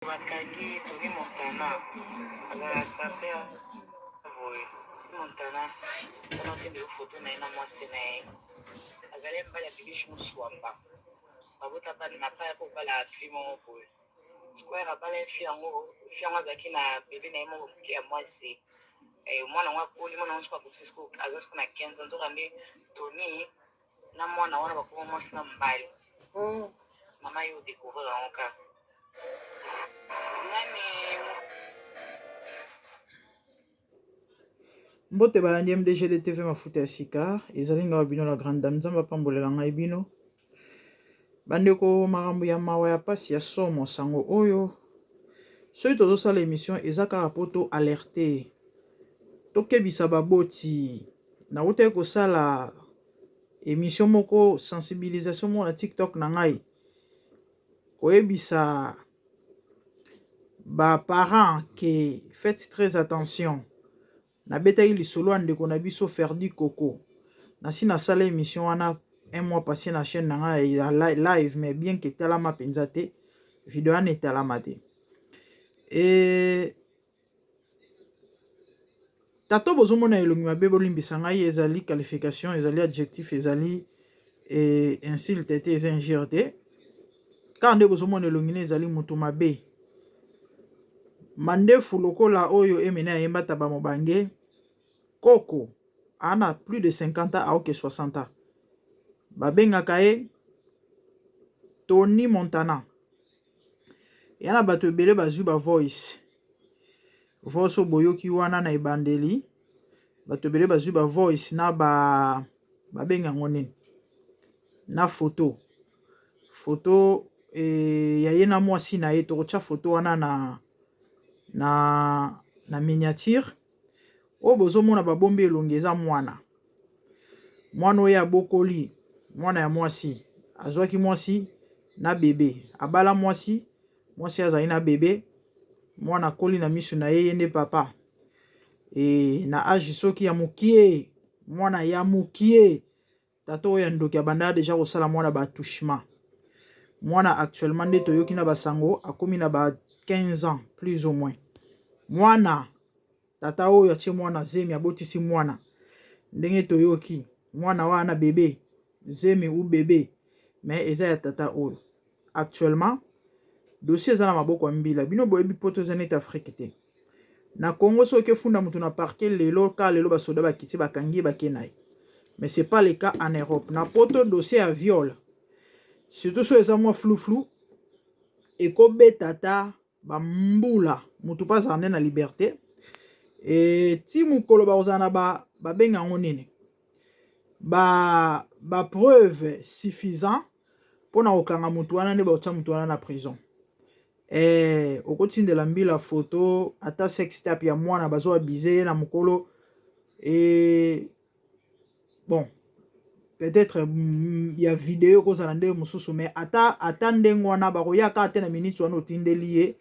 Bakangi Tony Montana azala sapeur boye. Montana wana otindeli foto na ye na mwasi na ye azali mobali ya Bibiche Musuamba babota bana na pa ya kobala fille moko boye square abala ye fille yango fille yango azalaki na bebe na ye moko moke ya mwasi. Eh, mwana yango akoli mwana yango soki akokisi sikoyo aza sikoyo na 15 ans nzoka nde Tony na mwana wana bakoma mwasi na mobali. Mama yo découvrir yango kaka nani. Mbote balandi MDGD TV mafuta ya sika ezali ngai bino la grande dame. Nzambe apambolela ngai bino bandeko. Makambo ya mawa ya pasi ya somo sango oyo soki tozosala émission eza kaka po to alerte tokebisa baboti. Nautaki kosala émission moko sensibilisation moko na TikTok na ngai koyebisa ba parents que faites très attention. Nabetaki lisolo ya ndeko na biso Ferdi Coco. Nasi nasala émission wana un mois passé na chaîne na ngai ya live, mais bien que etalama mpenza te, video wana etalama te. E tato bozomona elongi mabe, bolimbisa ngai, ezali qualification, ezali adjectif, ezali insulte te, eza injure te. Kaka nde bozomona elongi ne ezali moto mabe, mandefu lokola oyo emene ayemba taba mobange koko ana plus de 50 ans aoke 60 ans. Babengaka ye Tony Montana. Ya na bato ebele bazwi ba voice voice oyo boyoki wana na ebandeli. Bato ebele bazwi ba voice na ba babenga yango nini na photo photo ya ye na mwasi na ye. Tokotya photo wana na miniature oyo bozomona. Babombi elongi, eza mwana mwana oyo abokoli, mwana ya mwasi. Azwaki mwasi na bebe, abala mwasi, mwasi azali na bebe. Mwana akoli na miso na ye, ye nde papa. Na age soki ya mokie, mwana ya mokie, tata oyo ya ndoki abandaka deja kosala mwana ba attouchement. Mwana actuellement nde toyoki na basango akomi na ba 15 ans plus ou moins. Mwana tata oyo atie mwana zemi, abotisi mwana. Ndenge toyoki, mwana wana bebe zemi ou bebe, mais eza ya tata oyo. Actuellement dossier eza na maboko ya mbila. Bino boyebi poto eza neti Afrique te. Na Congo soki efunda moto na parquet lelo, ka lelo basoda bakiti, bakangi ye, bake na ye. Mais c'est pas le cas en Europe. Na poto dossier ya viol, surtout so eza mwa flou-flou, ekobeta ata bambula, motu mpe azala nde na liberté e ti mokolo bakozala na babenga yango nini, ba preuve suffisant mpona kokanga motu wana, nde bakotia motu wana na prison. Okotindela mbila photo ata sextape ya mwana bazo abuser ye na mokolo bon, peut-être ya video ekozala ndenge mosusu, mais ata ndenge wana bakoya kaka te na minute wana otindeli ye.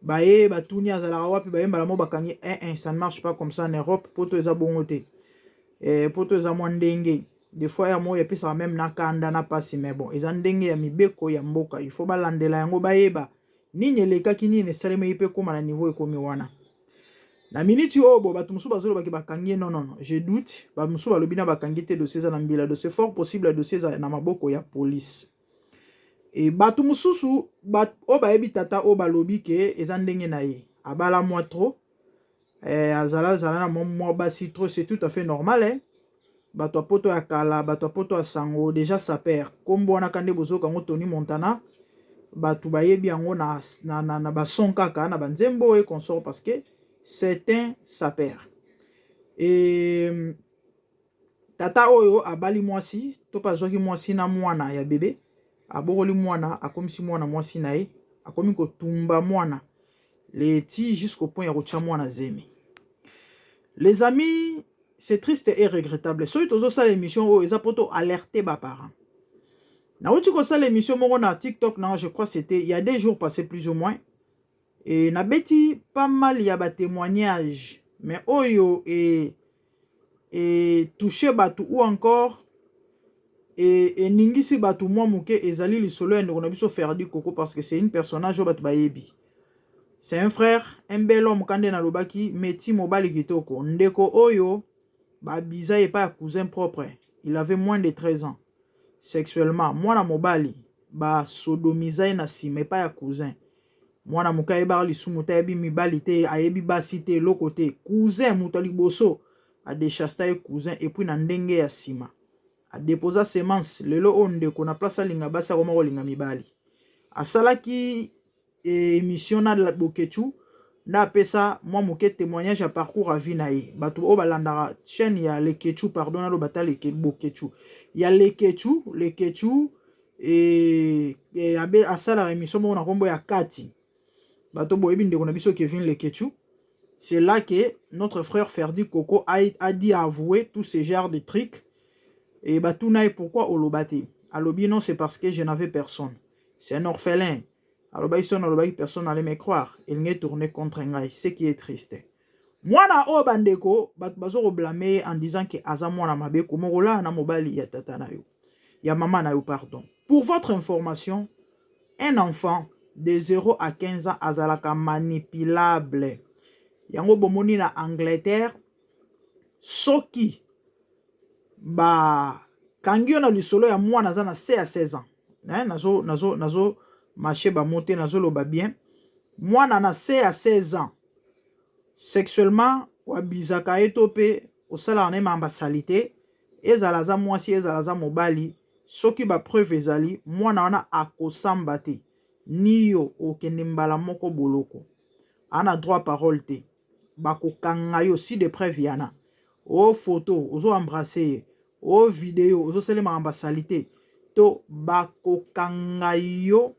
Baye batuni azalaka wapi, bayembala mo bakangi 1 1. Ça ne marche pas comme ça en Europe. Poto eza bongo te. Poto eza mwa ndenge des fois ya moko epesaka même na kanda na pasi, mais bon, eza ndenge ya mibeko ya mboka. Il faut balandela yango, bayeba nini elekaki, nini esalemaki mpe ekóma na niveau ekomi wana na miniti oyo. Bo bato mosusu bazolobaki bakangi ye. Non, non, non, je doute. Bamosusu balobi na bakangi te, dossier eza na mbila. Dossier fort possible, dossier eza na maboko ya police. Bato mosusu oyo bayebi tata oyo balobi ke eza ndenge na ye, abala mwa trop, azala azala na mwa basi trop. C'est tout à fait normal, eh? Bato ya poto ya kala, bato ya poto ya sango déjà sapeur, nkombo wana ka nde bozoyoka yango, Tony Montana. Bato bayebi yango na ba son kaka na banzembo et consort, parce que c'est un sapeur. Tata oyo abali mwasi to mpe azwaki mwasi na mwana ya bebe, abokoli mwana, akomisi mwana mwasi na ye, akomi kotumba mwana leti jusqu'au point ya kotia mwana zemi. Les amis, c'est triste et regrettable. Soki tozosala émission oyo eza mpo to alerte ba parents. Nauti kosala émission moko na TikTok na, je crois c'était il y a 2 jours passé plus ou moins, et nabeti pas mal ya ba témoignage, mais oyo e touche bato ou encore eningisi bato mwa moke ezali lisolo ya ndeko na biso Ferdi Coco, parce que c'est une personnage oyo bato bayebi. C'est un frère, un bel homme kande nalobaki meti mobali kitoko. Ndeko oyo babiza epai ya cousin propre. Il avait moins de 13 ans. Sexuellement, mwana mobali basodomiza ye na nsima epai ya cousin. Mwana moke ayebaka lisumu te, ayebi mibali te, ayebi basi te, eloko te. Cousin moto ya liboso adechasta ye cousin et puis na ndenge ya nsima adeposa semence. Lelo oyo ndeko na place alinga basi akoma kolinga mibali. Asalaki émission na Boketshu nde apesa mwa moke témoignage ya parcours ya vie na ye. Bato oyo balandaka chaîne ya Leketchu, pardon, naloba ta Boketshu, ya Leketchu. Leketchu abe asalaka émission moko na nkombo ya Kati. Bato boyebi ndeko na biso Kevin Leketchu. C'est là que notre frère Ferdi Coco a dit avouer tous ces genres de trucs. Et batuna ye pourquoi oloba te, alobi non, c'est parce que je n'avais personne, c'est un orphelin. Alobaki so nalobaki, personne n'allait me croire, elingi tourner contre ngai. Ce qui est triste, mwana oyo, bandeko, bato bazo koblâmer ye en disant ke aza mwana mabe, koma kolala na mobali ya tata na yo, ya mama na yo, pardon. Pour votre information, un enfant de 0 à 15 ans azalaka manipulable. Yango bomoni na Angleterre, soki bakangi yo na lisolo ya mwana aza na se ya 16 ans, eh, nazo mâcher bamo te, nazoloba bien, mwana na se ya 16 ans, sexuellement wabizaka ye to mpe osalaka na ye makambo asali te, ezala aza mwasi, ezala aza mobali, soki bapreuve ezali, mwana wana akosamba te, ni yo okende mbala moko boloko. Ana droit parole te, bakokanga yo si de preuve yana o photo ozo embrasser ye, o video ozosala makambo asali te, to bakokanga yo.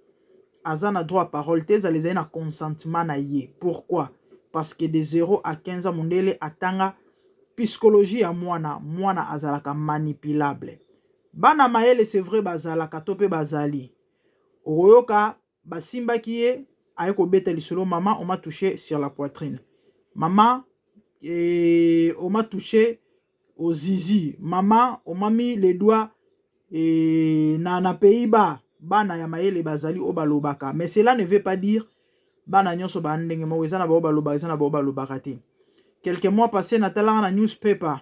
Aza na droit parole te, ezala ezali na consentement na ye. Pourquoi? Parce que de 0 à 15 ans, mondele atanga psychologie ya mwana. Mwana azalaka manipulable. Bana mayele, c'est vrai, bazalaka to mpe bazali. Okoyoka basimbaki ye, aye kobeta lisolo: "Mama, on m'a touché sur la poitrine. Mama, on m'a touché au zizi. Mama, on m'a mis les doigts na Pays-Bas." Bana ya mayele bazali oyo balobaka, mais cela ne veut pas dire bana nyonso baa ndenge moko. Eza na bao balobaka, eza na bao balobaka te. Quelques mois passé, natalaka na newspaper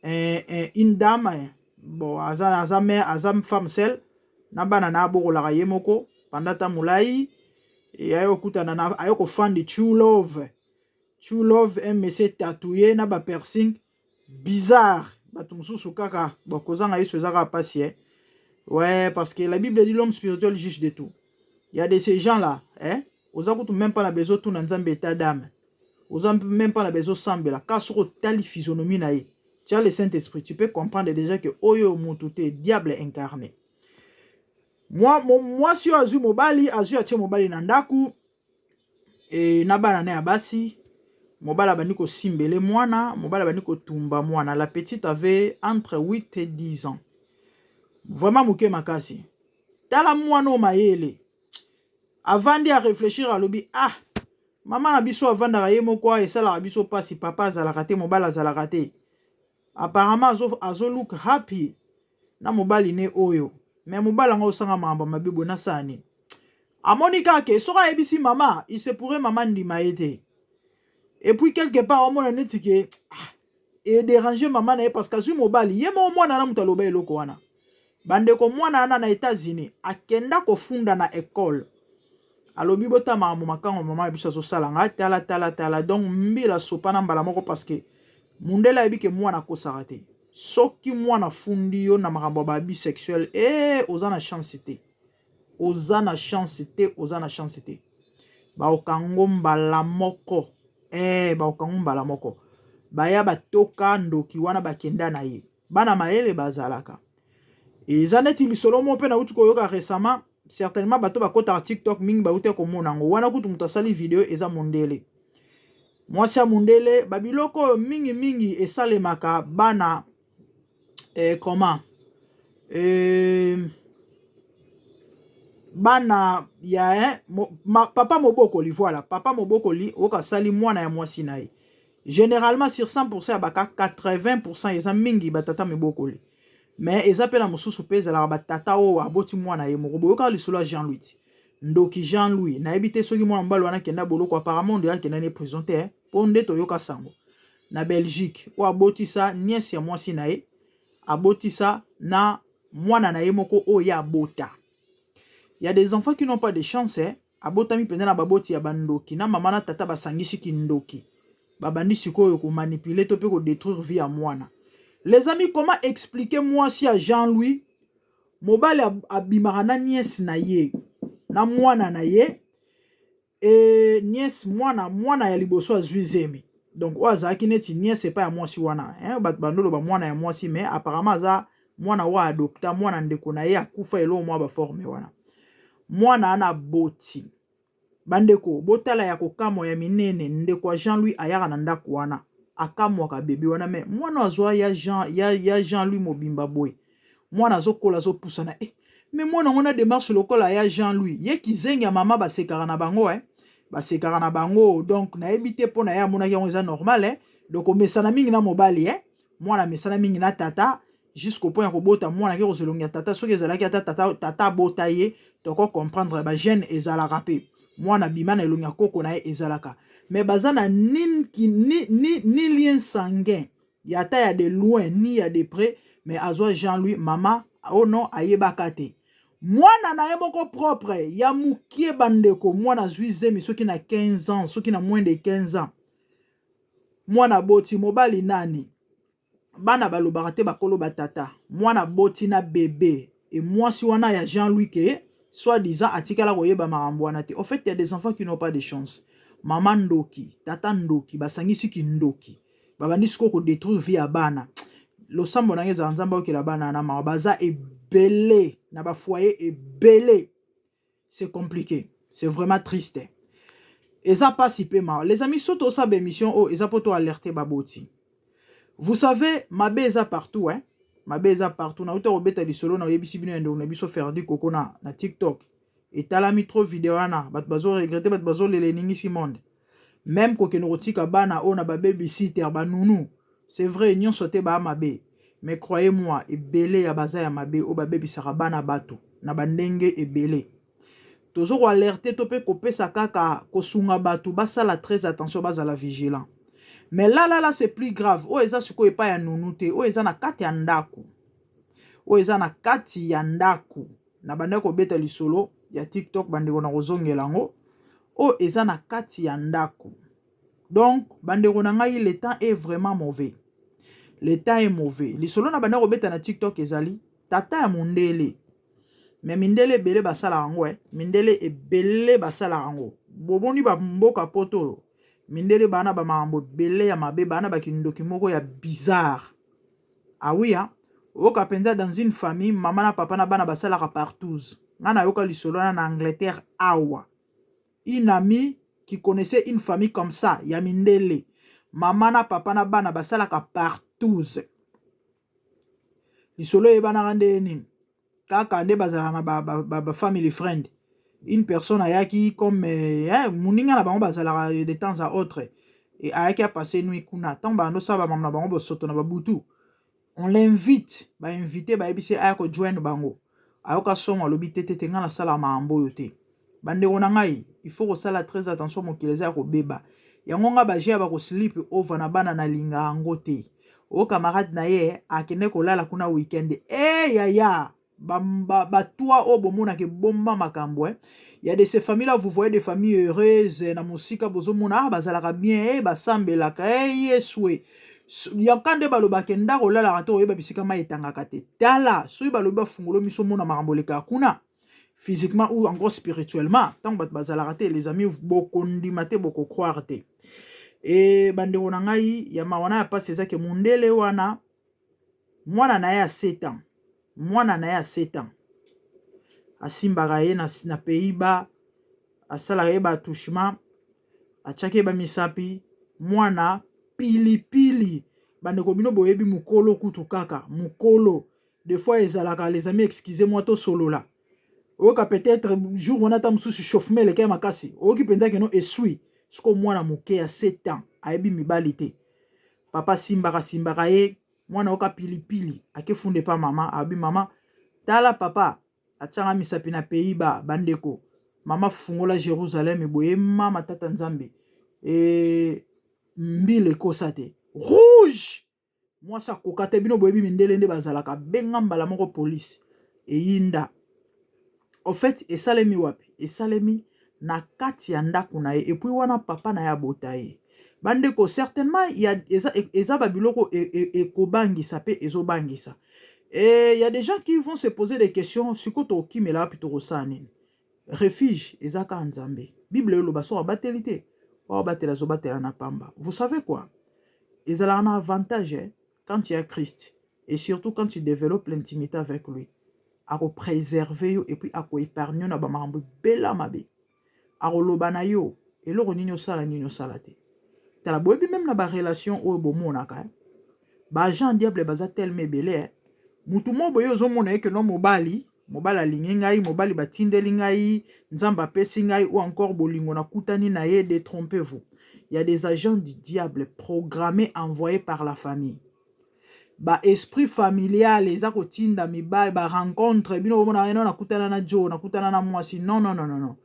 une dame, bon, aza mère, aza femme seule na bana na abokolaka ye moko pendant ta molai. Aye kokutana na, aye kofanda true love, true love, un monsieur tatoué na bapiercing bizarre. Bato mosusu kaka bakozanga Yesu, eza kaka pasi, eh? Ouais, parce que la Bible dit: "L'homme spirituel juge de tout." Il y a de ces gens là, eh, oza kutu même pas na besoin tuna Nzambe état d'âme, oza même pas na besoin osambela. Kaka soki otali physionomie na ye, tu as le Saint Esprit, tu peux comprendre déjà que oyo motu te, diable incarné. Mwasi oyo azwi mobali, azwi, atie mobali na ndako na bana na ya basi. Mobali abandi kosimbele mwana, mobali abandi kotumba mwana. La petite avait entre 8 et 10 ans, vraiment moke makasi. Tala mwana oyo mayele, avandi aréfléchir, alobi: "Ah, mama na biso avandaka ye moko, esalaka biso mpasi, papa azalaka te, mobali azalaka te. Apparemment azolook happy na mobali ne oyo, mais mobali yango osanga makambo mabe boye, nasala nini?" Amoni kaka soki ayebisi mama, il se pourrait mama ndima ye te. Et puis quelque part omona neti ke ah, edéranger mama na ye parce que azwi mobali ye moko. Mwana na moto aloba eloko wana, bandeko. Mwana wana na États-Unis akenda kofunda na ekole, alobi: "Bota makambo makango mama na biso azosala ngai, tala, tala, tala." Donc mbila sopa na mbala moko, parce que mundele ayebi ke mwana akosaka te. Soki mwana afundi yo na makambo ya baabus sexuel, e oza na chance te, oza na chance te, oza na chance te. Baokango mbala moko, baokango mbala moko. Baya batoka ndoki wana, bakenda na ye. Bana mayele bazalaka. Eza neti lisolo moko mpe nauti koyoka récemment. Certainement bato bakotaka TikTok mingi bauti komona yango wana. Kutu moto asali video eza mondele, mwasi ya mondele. Babiloko oyo mingimingi esalemaka bana, comment, bana ya papa mobokoli. Voilà, papa mobokoli oyo asali mwana ya mwasi na ye. Généralement, sur 100% ya baka, 80% eza mingi batata mibokoli, mais eza mpe na mosusu mpe ezalaka batata oyo aboti mwana ye moko. Boyokaka lisolo ya Jean Louis. Ndoki Jean Louis, nayebi te soki mwana mobali wana akenda boloko, apparemment nde akenda ne prison te, mpo nde toyoka sango na Belgique oyo abotisa nièce ya mwasi na ye, abotisa na mwana na ye moko oyo ye abota. Ya des enfants qui n'ont pas de chance, eh? Abotami mpenza na baboti ya bandoki, na mama na tata basangisi kindoki, babandi sikoyo komanipuler to mpe kodétruire vie ya mwana. Les amis, comment expliquer mwasi ya Jean Louis, mobali abimaka na nièce na ye na mwana na ye e nièce, mwana ya liboso azwi zemi? Donc oyo azalaki neti nièce epai ya mwasi wana, eh, bato bandoloba mwana ya mwasi, mais apparemment aza mwana oyo adopta, mwana ndeko na ye akufa, eloko mwa baforme wana. Mwana wana aboti. Bandeko, botala ya kokamwa ya minene. Ndeko ya Jean Louis ayaka na ndako wana, akamwaka bebe wana, mais mwana azwa ya Jean, ya Jean Louis mobimba boye. Mwana azokola, azopusana, eh, mais mwana ngo na démarche lokola ya Jean Louis. Ye kizengi ya mama, basekaka na bango, eh? Basekaka na bango. Donc nayebi te mpo na ye amonaki yango eza normal, eh? Donc omesana mingi na mobali, eh? Mwana amesana mingi na tata jusqu'au point ya kobota mwana ake kozwa elongi ya tata. Soki ezalaki ata tata, tata abota ye, toko comprendre. Bagene ezalaka mpe mwana bima na elongi ya koko na ye ezalaka, mais baza na ni lien sanguin ya ata ya de loin ni ya de près. Mais azwa Jean Louis, mama oh non, ayebaka te mwana na ye moko propre ya mokie. Bandeko, mwana azwi zemi soki na 15 ans, soki na moins de 15 ans. Mwana boti mobali nani? Bana balobaka te, bakolo batata. Mwana boti na bebe e mwasi wana ya Jean Louis ke soi-disant atikala koyeba makambo wana te. Au fait, il y a des enfants qui n'ont pas de chance. Mama ndoki, tata ndoki, basangisi kindoki, babandi sikoyo kodétruire vie ya bana. Losambo na ngai ezala Nzambe ayokela bana na mawa. Baza ebele na bafoyer ebele. C'est compliqué, c'est vraiment triste, eza pasi mpe mawa. Les amis, so tosala baémission oyo, eza mpo to alerte baboti. Vous savez, mabe eza partout, hein? Mabe eza partout. Nauta kobeta lisolo na oyebisi bino ya ndeko na biso Ferdi Koko na TikTok. Etalami trop video wana, bato bazoregretter, bato bazolela, eningisi monde. Même kokende kotika bana oyo na bababysitter, banunu, c'est vrai, nyonso te baa mabe, mais croyez moi, ebele ya baza ya mabe oyo babebisaka bana bato na bandenge ebele. Tozo koalerte to mpe kopesa kaka kosunga bato basala très attention, bazala vigilant. Mais là là là, c'est plus grave. Oyo eza sikoyo epai ya nunu te, oyo eza na kati ya ndako, oyo eza na kati ya ndako. Na bandaki kobeta lisolo ya TikTok, bandeko, na kozongela yango. Oyo eza na kati ya ndako. Donc bandeko na ngai, le temps est vraiment mauvais, le temps est mauvais. Lisolo na bandaki kobeta na TikTok ezali tata ya mondele, mais mindele ebele basalaka yango, eh. Mindele ebele basalaka yango. Bomoni bamboka poto oyo, mindele baa na bamakambo ebele ya mabe, baa na bakindoki moko ya bizarre. Awiya oyoka mpenza, dans une famille, mama na papa na bana basalaka partouze. Ngai nayoka lisolo wana na Angleterre awa, une amie qui connaissait une famille comme ça ya mindele, mama na papa na bana basalaka partouze. Lisolo eyebanaka nde nini? Kaka nde bazalaka na ba family friend. Une personne ayaki comme eh, moninga na bango, bazalaka de temps à autre, e ayaki apasse nuit kuna. Ntango bandosala bamama na bango bosoto na babutu, on l'invite, bainvite, bayebisi aya kojoindre bango. Ayoka songo, alobi te, te, te, ngai nasalaka makambo oyo te. Bandeko na ngai, il faut kosala très attention, mokili eza ya kobeba. Yango nga baje ya bakosleep over na bana, nalinga yango te. O camarade na ye akende kolala kuna weekend e yaya batoi oyo bomonaka ebomba makambo, eh. Ya de ces familles là, vous voyez des familles heureuses na mosika, bozomona, ah, bazalaka bien, eh, basambelaka, eh, yeswe yaka nde balobaka ndako olalaka te, oyeba bisika mai etangaka te. Tala, soki balobi bafungola miso, omona makambo elekaka kuna physiquement ou encore spirituellement ntango bato bazalaka te. Les amis, bokondima te, bokocroire te. E bandeko na ngai, ya mawa na ya mpasi eza ke mondele wana, mwana na ye ya 7 ans, mwana na ye ya 7 ans, asimbaka ye na Pays-Bas, asalaka ye baattouchement, atiaki ye bamisapi, mwana pilipili. Bandeko, bino boyebi mokolo kutu kaka mokolo, des fois ezalaka, les amis, excusez moi, tosolola, oyoka peut-être jour wana ata mosusu chauffement eleki ya makasi, oyoki mpenza keno esui. Siko mwana moke ya 7 ans ayebi mibali te, papa simbaka simbaka ye, mwana oyoka pilipili, akefunde pa mama, abi: "Mama, tala, papa atianga misapi na Pays-Bas." Bandeko, Mama fungola Jerusalem boye mama tata Nzambe e mbila ekosa te rouge mwasi akoka te. Bino boyebi mindele nde bazalaka, benga mbala moko polise eyinda. Au fait, esalemi wapi? Esalemi na kati ya ndako na ye. Et puis wana papa na ye abota ye. Bandeko, certainement ya, eza babiloko ekobangisa mpe ezobangisa. Et y a des gens qui vont se poser des questions: sikoyo tokokimela wapi? Tokosala nini? Refuge eza kaka Nzambe. Bible eloba soki abateli te, oyo abatela azobatela na pamba. Vous savez quoi? Ezalaka na avantage, eh? Quand tu as Christ et surtout quand tu développes l'intimité avec lui, akopréserve yo et puis akoépargne yo na bamakambo ebela mabe. Akoloba na yo eloko nini osala, nini osala te. Tala, boyebi, même na barelation oyo bomonaka, eh? Baagent diable baza telema ebele, eh? Mutu moko boye ozomona ye ke no mobali, mobali alingi ngai, mobali batindeli ngai, Nzambe apesi ngai, ou encore bolingo nakutani na ye. Détrompez-vous, il y a des agents du diable programmés, envoyés par la famille. Baesprit familial eza kotinda mibali barencontre. Bino bomona eno nakutana na jo, nakutana na mwasi. Non, non, non, non, non,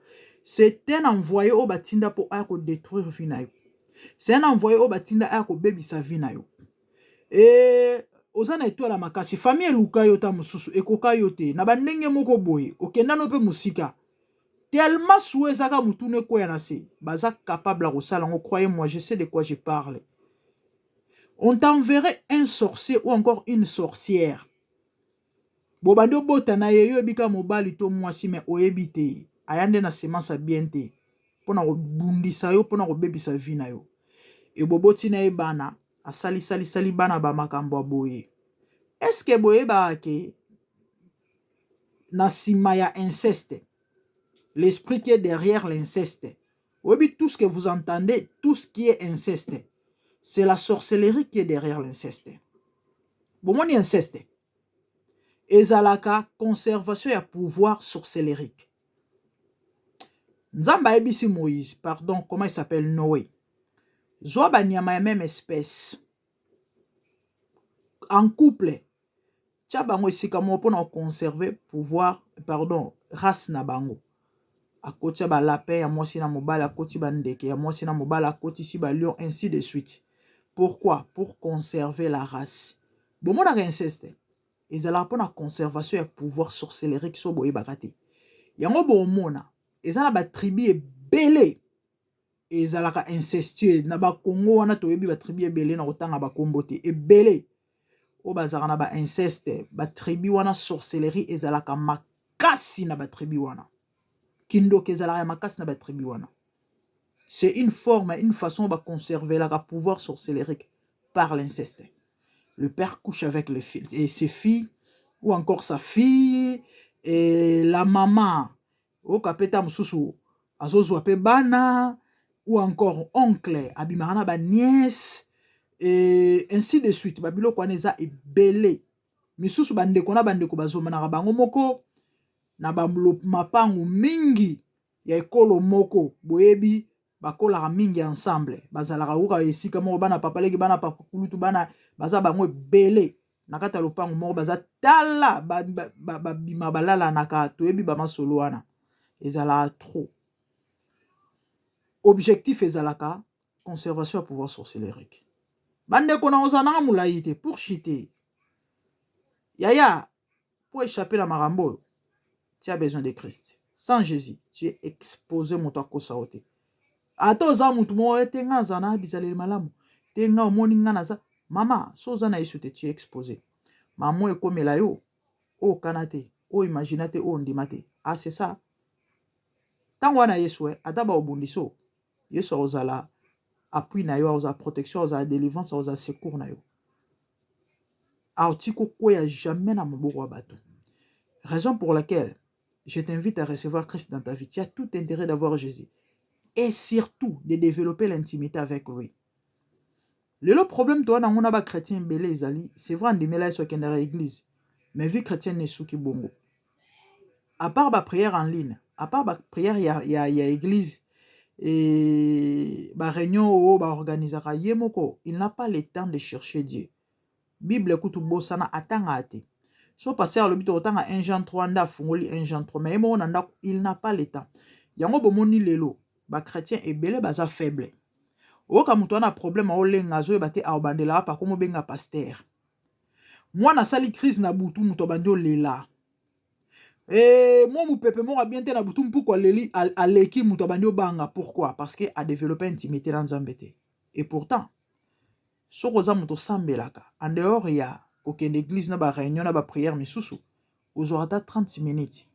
c'est un envoyé oyo batinda mpo aya kodétruire vie na yo. C'est un envoyé oyo batinda aya kobebisa vie na yo. E oza na étoile ya makasi, famille eluka yo, ta mosusu ekoka yo te na bandenge moko boye, okendano mpe mosika tellement suwe ezaka motuna ekwea na se. Baza capable ya kosala yango. Croyez moi, je sais de quoi je parle. On t'enverrait un sorcier ou encore une sorcière. Bobandi obota na ye, yo oyebi kaka mobali to mwasi, mais oyebi te aya nde na semence ya bien te mpona kobundisa yo, mpona kobebisa vie na yo. Eboboti na ye bana, asalisalisali bana bamakambo ya boye. Est-ce boyebaka ke na nsima ya inceste, l'esprit qui est derrière l'inceste, oyebi, tout ce que vous entendez, tout ce qui est inceste, c'est la sorcellerie qui est derrière l'inceste? Bomoni, inceste ezalaka conservation ya pouvoir sorcellerique. Nzambe ayebisi Moïse, pardon, comment il s'appelle, Noé: zwa banyama ya même espèce en couple, tia bango esika moko mpona koconserve pouvoir, pardon, race na bango. Akotia balapin ya mwasi na mobali, akoti bandeke ya mwasi na mobali, akotisi balion, ainsi de suite. Pourquoi? Pour conserver la race. Bomonaka, inceste ezalaka mpona conservation ya pouvoir sorcellerique. So boyebaka te yango, bomona eza na batribu ebele ezalaka incestueux. Na Bakongo wana toyebi batribu ebele, na kotanga bakombo te, ebele oyo bazalaka na bainceste. Batribu wana, sorcellerie ezalaka makasi na batribu wana, kindoki ezalaka ya makasi na batribu wana. C'est une forme, une façon baconservelaka pouvoir sorcellerique par l'inceste. Le père couche avec les filles et ses filles ou encore sa fille et la maman. Oyoka mpe ta mosusu azozwa mpe bana, ou encore oncle abimaka na banièce et ainsi de suite. Babiloko wana eza ebele. Misusu bandeko na bandeko bazomanaka bango moko na bamapangu mingi ya ekolo moko. Boyebi, bakolaka mingi ensemble, bazalaka koka esika moko, bana papa leki, bana papa kulutu, bana baza bango ebele na kati ya lopango moko, baza tala babima balalanaka. Toyebi bamasolo wana ezalaka trop. Objectif ezalaka conservation ya pouvoir sorcellerique. Bandeko, na kozala nanga molai te pour chuter. Yaya, pour échapper na makambo oyo, tu as besoin de Christ. Sans Jésus, tu es exposé. Moto akosa yo te. Ata oza motu moko ete nga aza na bizaleli malamu te, nga omoni nga naza mama, so oza na Yesu te, tu es exposé. Mamo ekomela yo oyo okana te, oyo imagina te, oyo ondima te. Ah, c'est ça. Ntango wana Yesu, ata baobundisa o, Yesu akozala appui na yo, akozala protection, akozala délivrance, akozala secours na yo. Aoti kokwea jamais na maboko ya bato. Raison pour laquelle je t'invite à recevoir Christ dans ta vie. Tu as tout intérêt d'avoir Jésus et surtout de développer l'intimité avec lui. Lelo problème toza nango na bachrétien ebele ezali, c'est vrai, andimela Yesu, akendaka église, mais vie chrétienne esuki bongo. À part baprière en ligne, à part baprière ya église et baréunion oyo baorganisaka, ye moko il n'a pas le temps de chercher Dieu. Bible kutu bosana, atangaka te. So pasteur alobi tokotanga 1 Jean 3, nde afungoli 1 Jean 3, mais ye moko na ndako il n'a pas le temps. Yango bomoni lelo ba chrétien ebele baza faible. Oyoka moto wana problème aolenga, azoyeba te aobandela wapi, akomobenga pasteur. Mwana asali crise na butu, moto abandi olela. E, mwa mopepe moko abien te na butu, mpuku aleli, aleki, moto abandi obanga. Pourquoi? Parce que adéveloppe intimité na Nzambe te. Et pourtant soki oza moto osambelaka, en dehors ya kokende église na baréunion na baprière misusu, ozwaka ata 30 minutes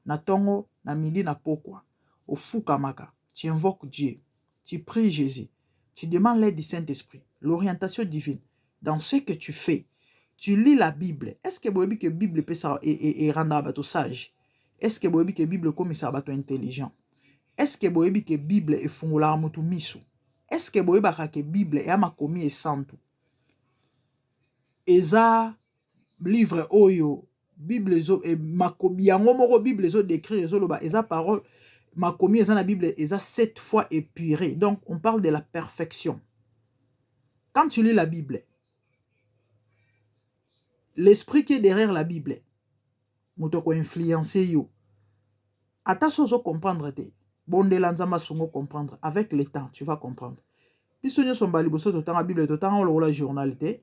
na ntongo, na midi, na pokwa, ofukamaka, tu invoques Dieu, tu pries Jésus, tu demandes l'aide du Saint-Esprit, l'orientation divine dans ce que tu fais, tu lis la Bible. Est ce que boyebi ke Bible epesaka, erendaka bato sage? Est ce que boyebi ke Bible ekomisaka bato intelligent? Est ce que boyebi ke Bible efungolaka motu miso? Est ce que boyebaka ke Bible eya makomi esantu, eza livre oyo Bible ezo makomi yango moko, Bible ezodécrire, ezoloba eza parole, makomi eza na Bible eza sept fois épuré? Donc on parle de la perfection. Quand tu lis la Bible, l'esprit qui est derrière la Bible, moto akoinfluence yo. Ata so ozocomprendre te, bondela Nzambe asungo comprendre. Avec le temps, tu vas comprendre. Biso nyonso mbala liboso totanga Bible, totanga lokola journal te,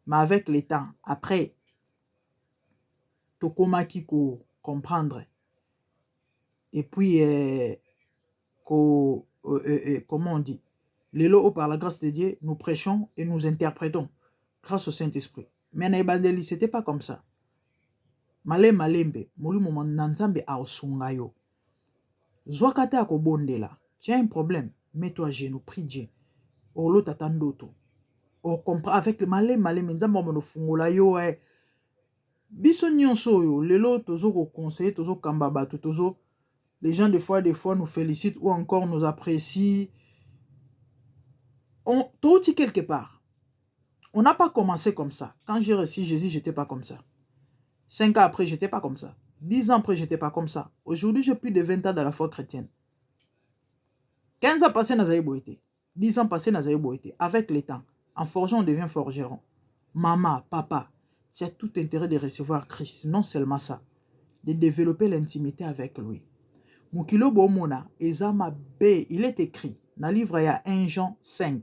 mais avec le temps, après tokomaki kocomprendre et puis comment on dit, lelo, par la grâce de Dieu, nous prêchons et nous interprétons grâce au Saint-Esprit. Mais na ebandeli, c'était pas comme ça. Malembe malembe, molimo na Nzambe aosunga yo. Zwaka te akobondela. Tu as un problème, mets-toi à genoux, prie Dieu. Olota ata ndoto, ocomprend avec malembe malembe, Nzambe amona ofungola yo. Biso nyonso oyo lelo tozo koconseiller, tozokamba bato, tozo, les gens des fois nous félicitent ou encore nous apprécient. On touti quelque part, on n'a pas commencé comme ça. Quand j'ai reçu Jésus, j'étais pas comme ça. 5 ans après, j'étais pas comme ça. 10 ans après, j'étais pas comme ça. Aujourd'hui, j'ai plus de 20 ans dans la foi chrétienne. 15 ans passé, nazali boye te. 10 ans passé, nazali boye te. Avec le temps, en forgeant, on devient forgeron. Maman, papa, tu as tout intérêt de recevoir Christ. Non seulement ça, de développer l'intimité avec lui. Mokili bomona eza mabe. Il est écrit na livre ya 1 Jean 5,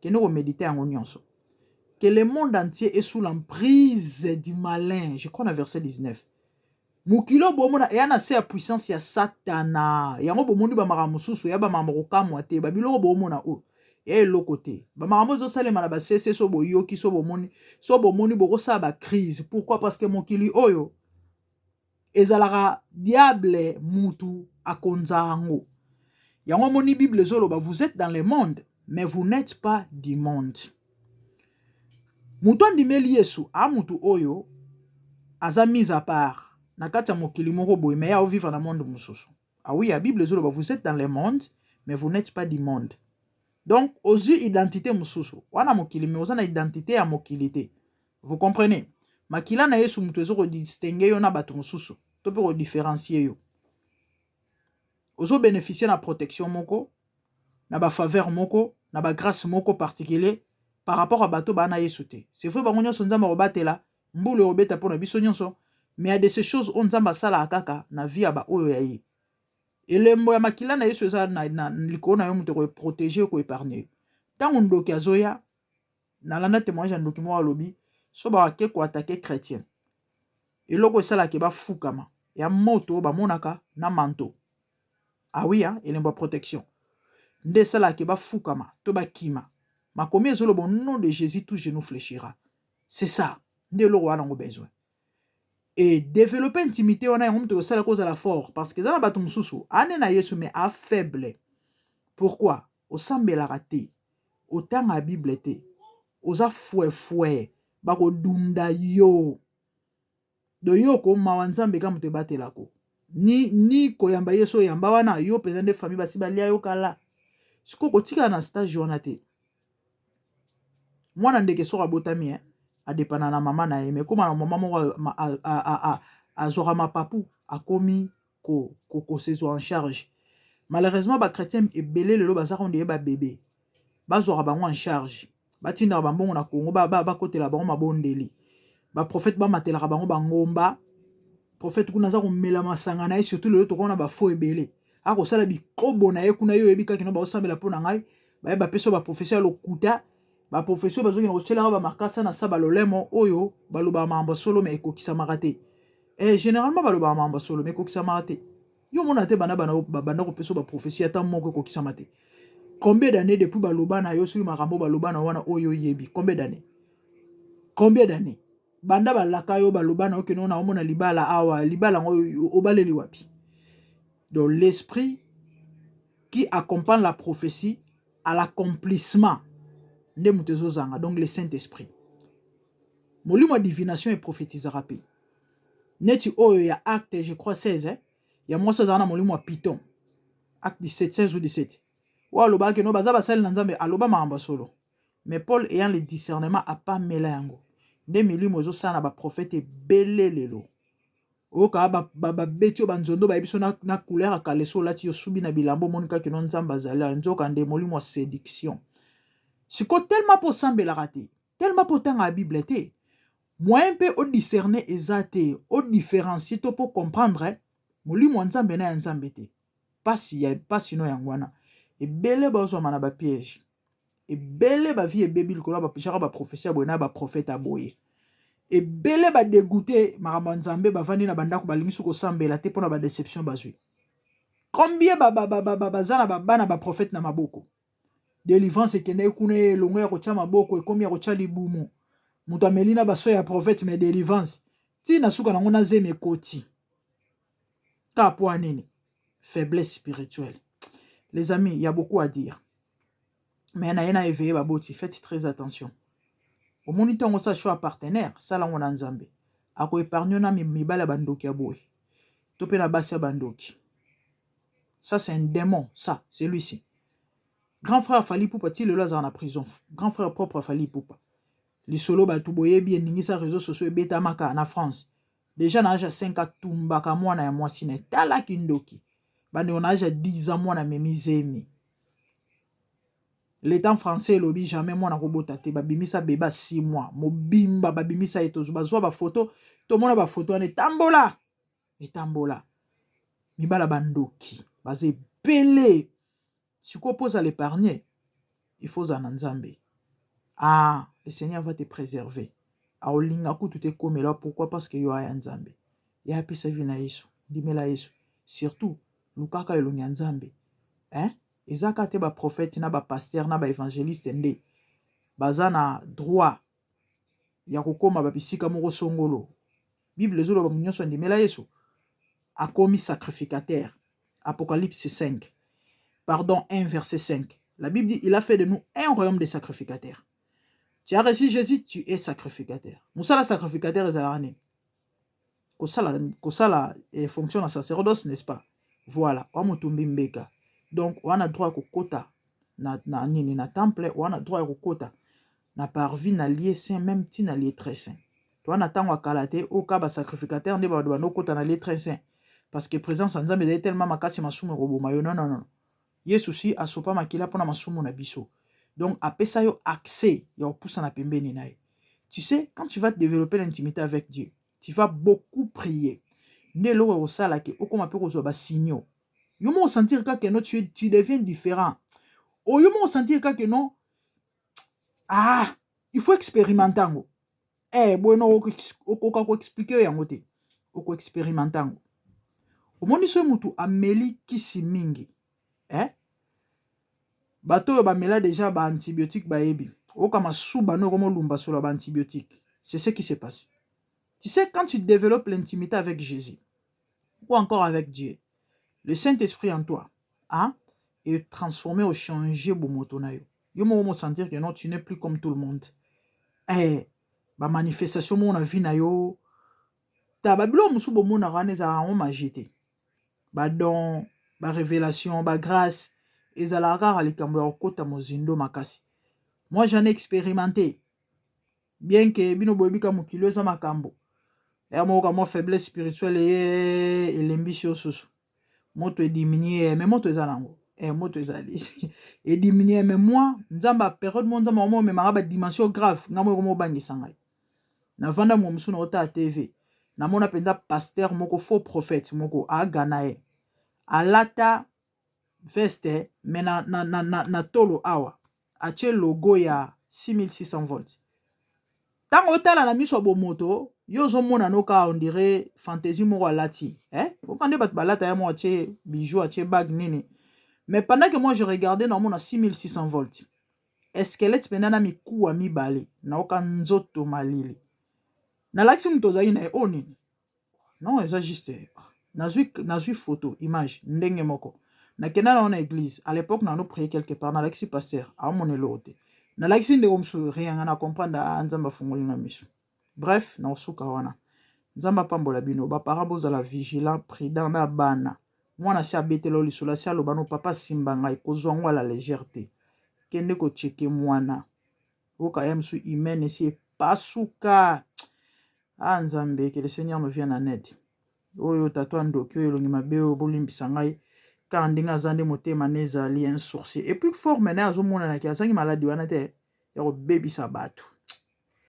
kende komédite yango nyonso, que le monde entier est sous l'emprise du malin. Je crois na verset 19. Mokili oyo bomona eya na se ya puissance ya Satana. Yango bomoni bamakambo mosusu ya bamakambo kokamwa te, babiloko bomona oyo ya eloko te, bamakambo ezosalema na basese. So boyoki, so bomoni, so bomoni, bokosala bacrise. Pourquoi? Parce que mokili oyo ezalaka diable mutu akonza yango. Yango omoni Bible ezoloba: "Vous êtes dans le monde, mais vous n'êtes pas du monde." Moto andimeli Yesu a mutu oyo aza mise à part na kati ya mokili moko boye, mais ye aovivre na monde mosusu. Ah oui, ya Bible ezoloba: "Vous êtes dans le monde, mais vous n'êtes pas du monde." Donc ozwi identité mosusu wana mokili, mais oza na identité ya mokili te. Vous comprenez? Makila na Yesu moto eza kodistingue yo na bato mosusu to mpe kodifférencier yo. Ozobénéficie na protection moko, na bafaveur moko, na bagrâce moko particulier par rapport à bato baa na Yesu te. C'est vrai, bango nyonso Nzambe akobatela, mbula ekobeta mpo na biso nyonso, mais ya de ces choses oyo Nzambe asalaka kaka na vie ya baoyo ya ye. Elembo ya makila na Yesu eza na likolo na yo, moto ekoprotéger, ekoépargne yo ntango ndoki azoya. Nalanda témoignage ya ndoki moko, alobi so bakake koattaquer chrétien, eloko esalaka bafukama ya moto oyo bamonaka na manteau. Awi ah, elembo ya protection nde esalaka bafukama to bakima. Makomi ezoloba: "Au nom de Jésus, tout genou fléchira." C'est ça nde eloko wana yango besoin e développer intimité wana. Yango moto kosalaka ozala fort, parce que eza na bato mosusu ane na Yesu mais afaible. Pourquoi? Osambelaka te, otanga Bible te, oza fwefwe, bakodunda yo. Do yo komawa Nzambe ka moto ebatelako ni koyamba Yesu oyamba wana yo mpenza nde famille basi balia yo kala. Sikoyo kotikala na stage wana te. Mwana ndeke soki abotami, adépenda na mama na ye, mais koma na mama moko azwaka mapapu, akomi kosezwa en charge. Malheureusement, bachrétien ebele lelo bazaka ondeye babebe, bazwaka bango en charge, batindaka bambongo na Kongo, bakotela bango mabondeli, baprophète bamatelaka bango bangomba. Prophète kuna aza komela masanga na ye. Surtout lelo tokona bafaux ebele. Akosala bikobo na ye kuna. Yo oyebi kaka no baosambela mpo na ngai, baye bapesa baprofesseur ya lokuta, baprofesseur bazokende kotyelaka bamakasa na sa balolemo oyo balobaka makambo ya solo, me ekokisamaka te. Généralement balobaka makambo ya solo, me ekokisamaka te. Yo omona te, banda banda kopesa baprophétie, ata moko ekokisama te. Combien d'années depuis baloba na yo? Soki makambo baloba na wana oyo oyebi, combien d'années, combien d'années banda balaka yo, baloba na yo kende na omona libala awa, libala yango obaleli wapi? Donc l'esprit qui accompagne la prophétie à l'accomplissement nde moto ezozanga. Donc le Saint Esprit, molimo ya divination eprophétisaka mpe, neti oyo ya Acte, je crois, 16, eh? Ya mwasi azala na molimo ya python, Acte 17, 16 ou 17, oyo alobaki no baza basali na Nzambe, aloba makambo ya solo, mais Paul, ayant le discernement, apamela yango. Nde milimo ezosala na baprofete ebele lelo. Oyoka babeti oyo banzondo, bayebi so na couleur ya kaleso olati, yo subi na bilamba, omoni kaka no Nzambe azali, nzoka nde molimo ya séduction. Siko tellement mpo osambelaka te, tellement mpo otangaka Bible te, moyen mpe odiscerne eza te, odifférencier to mpo comprendre molimo ya Nzambe na ya Nzambe te. Pasi ya pasi no yango wana, ebele bazwama na bapiège, ebele bavie ebebi likolo ya bapeshaka baprophétie ya boye na baprofete ya boye. Ebele badégoûté makambo ya Nzambe, bavandi na bandako, balingi soki kosambela te mpona badéception bazwi. Combien baza na babana baprofete na maboko? Délivrance ekendeki kuna, elongo ya kotya maboko ekomi ya kotya libumu. Moto ameli na baso ya prophète, mais délivrance ntina suka nango na zemi ekoti kaka. Po nini? Faiblesse spirituelle. Les amis, il y a beaucoup à dire, mais na ye na éveillé baboti, faites très attention. Omoni, ntango osala choix ya partenaire, sala yango na Nzambe. Akoépargne na mibali ya bandoki ya boye to mpe na basi ya bandoki. Ça, c'est un démon. Ça, c'est lui-ci, grand frère Fally Ipupa. Ti lelo azala na prison, grand frère propre Fally Ipupa. Lisolo bato boyebi, eningisa réseau sociaux, ebetamaka na France déjà. Na age ya 5, atumbaka mwana ya mwasi na etalaki ndoki. Bandeko, na age ya 10 ans, mwana amemi zemi. L'état français elobi jamais mwana kobota te. Babimisa beba 6 mois mobimba, babimisa ye, tozwa, bazwa bafoto, tomona bafoto wana etambola, etambola. Mibala bandoki baza ebele. Sikoyo mpo ozala épargne, il faut ozala na Nzambe. Ah, le Seigneur va te préserver, aolinga kutu te ekomela. Pourquoi? Parce que yo aya Nzambe, ye apesa vie na Yesu. Ndimela Yesu, surtout lukaka elongi ya Nzambe, hein? Eza kaka te baprofete na bapasteur na baévangéliste nde baza na droit ya kokóma babisika moko songolo. Bible ezoloba moto nyonso andimela Yesu akomi sacrificateur. Apocalypse 5, pardon, 1 verset 5, la Bible dit: il a fait de nous un royaume de sacrificateurs. Tu as reçu Jésus, tu es sacrificateur. Mosala sacrificateur ezalaka nini? Kosala, kosala fonction na sacerdoce, n'est-ce pas? Voilà, wa motumbi mbeka. Donc wana droit ya kokota na nini, na temple, wana droit ya kokota na parvis, na lieu saint, même ti na lieu très saint. To wana ntango ya kala te, oyo kaka basacrificateur nde bato bando okota na lieu très saint, parce que présence ya Nzambe ezali tellement makasi, masumu ekoboma yo. Non, non, non, Yesu si asopa makila mpona masumu na biso, donc apesa yo accès ya kopusana pembeni na ye. Tu sais, quand tu vas développer l'intimité avec Dieu, tu vas beaucoup prier. Nde eloko ekosalaki okóma mpe kozwa basignaux. Yo moko osentir kaka no tu deviens différent. Oyo moko osentir kaka no, ah, il faut expérimenter yango. Boye no okoka koexpliquer yo yango te, okoexpérimenter yango. Omoni, soki motu ameli kisi mingi, eh? Bato oyo bamela déjà baantibiotique bayebi, oyoka masuba no ekoma olumba solo ya baantibiotique. C'est ce qui s'est passé. Tu sais, quand tu développes l'intimité avec Jésus ou encore avec Dieu, le Saint-Esprit en toi, hein, est transformé ou changé bomoto na yo. Yo moko mo sentir que non, tu n'es plus comme tout le monde. Ba manifestation mo na vie na yo, ta ba biloko mosusu bomonaka wana ezalaka yango magie te. Ba don, ba révélation, ba grâce ezalaka kaka likambo ya kokota mozindo makasi. Moi, j'en ai expérimenté. Bien que bino boyebi ka mokili eza makambo ya moko, ka mwa faiblesse spirituelle eye, elembisi yo susu, moto ediminue, mais moto eza nango, moto ezali ediminue. Mais moi, Nzambe a période mo, Nzambe mo omemaka badimension grave. Ngai moko mo obangisa ngai, navanda mo mosusu na otala TV, namona mpenza pasteur moko, faux prophète moko agana ye. Alata veste mais na, na, na, na, na tolo awa atie logo ya 6600 volts. Ntango otala na miso ya bomoto, yo ozomona no kaka on dirait fantaisie moko alati, eh? Oka nde bato balata ya moko atie bijou, atie bague nini. Mais pendant que moi je regardais, naomona 6600 volts, squelette mpenza na mikuwa mibale. Naoka nzoto malili. Nalakisi moto ozali na ye oyo nini. Non, eza juste nazwi photo, image ndenge moko. Nakenda nango na église. À l'époque nano prier quelque part. Nalakisi pasteur, aomona eloko te. Nalakisi ndeko mosusu, rien. Nga na comprendre, a Nzambe afungoli nga miso. Bref, na osuka wana. Nzambe apambola bino. Baparent, bozala vigilant, prudent na bana. Mwana si abetela yo lisolo, asi aloba no papa asimba ngai, kozwa yango à la légère te. Kende kochecker mwana oka ya mosu humaine esi epasuka. Ah Nzambe, que le Seigneur nous vienne en aide. Oyo tata ya ndoki oyo, elongi mabe oyo, bolimbisa ngai kaka ndenge aza nde motema ne ezali un sorcier. Et puis forme na ye azomonanaki azangi maladi wana te ya kobebisa bato.